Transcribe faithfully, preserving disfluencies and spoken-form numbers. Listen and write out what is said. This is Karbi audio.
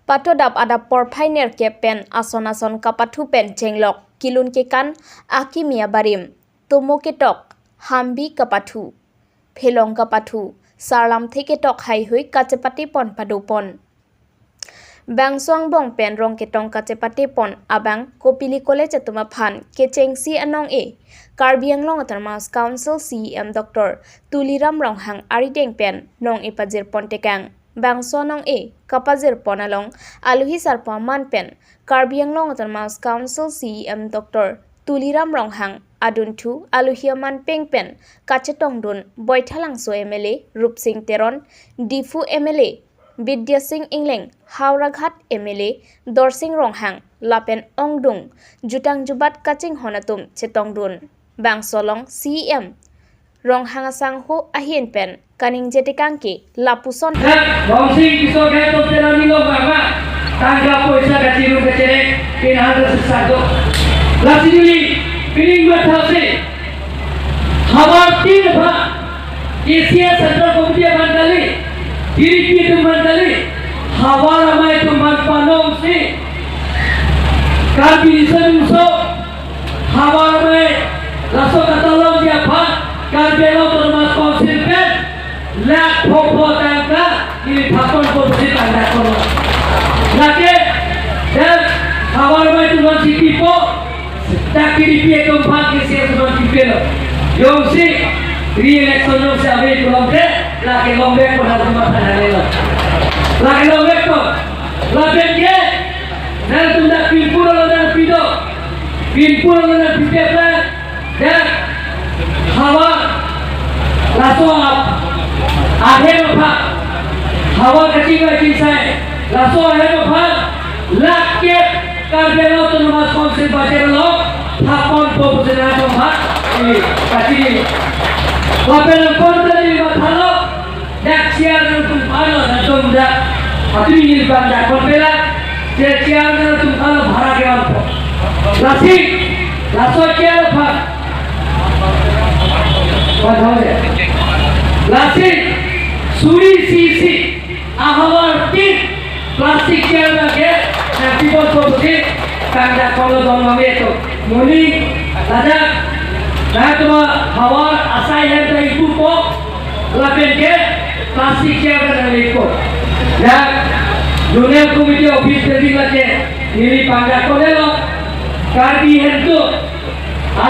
Patodap adap porphai nerkep pen ason ason kapathu pen chenglok, kelun kekan akimi abarim, tomo ketok, hambi kapathu, phelong kapathu, sarlamthe ketok haihui kachepate pon padopon. Bangso angbong pen rong ketong kachepate pon abang Kopili College atum aphan kechengsi anong-e Karbi Anglong Autonomous Council C E M Doctor Tuliram Ronghang arideng pen nong-e pajir pon tekang. Bangso nong-e kapajir pon along alohi sarpo aman pen Karbi Anglong Autonomous Council C E M Doctor Tuliram Ronghang adunthu alohi aman peng pen kachetongdun Baithalangso M L A Rupsing Teron, Diphu M L A Bidya Sing Engleng, Howraghat M L A Dorsing Ronghang lapen ongdung jutang jubat kachinghon atum chetongdun. Bangso along C E M Ronghang asangho ahin pen kaningje tekang ke lapuson. Dak Dorsing Kiso Gate of Tenani lo mama tangka poisa kachiru kachere pin hal sesado. Lasi duli pining matha se havar tin pha K C S Central Committee aphan kali, D D P atum aphan kali, havar amei atum aphan panong si Karbi Riso Nimso havar amei laso katalongji aphan Karbi Anglong Autonomous Council pen lakh pho pho tangka ili thapon ponsi tangka kono. Lake dan havar amei atum aphan si pipo, dak K D P atum aphan K C S atum aphan pipelo. Jongsi re-election jongsi ave pulote lake longvek pon atum aphan halelo. Lake longvek pon. Lapen ke nangtum dak pinpur along nangpido, pinpur along nangpipe aphan dak havar laso ap ahem aphan, havar kachingvai chingsai laso ahem aphan lakh kep Karbi Anglong Autonomous Council budget along thapon po pusi nangtum aphan ili kachini. Lapen angkon tadi mathalo dak chairman atum aphan lo, nangtum dak atum ini bang dak konpela, chair, chairman atum aphan lo bhara kevan po. Lasi laso chair aphan, lasi suri isi isi ahavar tin plastic chair lake nangpipo pusi tangka kono don mame to. Muni ladak nangtum havar asai hem ta ipu po, lapen ke plastic chair ta nanglepo. Ya, Zonal Committee Office Building lake neli pangdak konelo. Karbi hem tu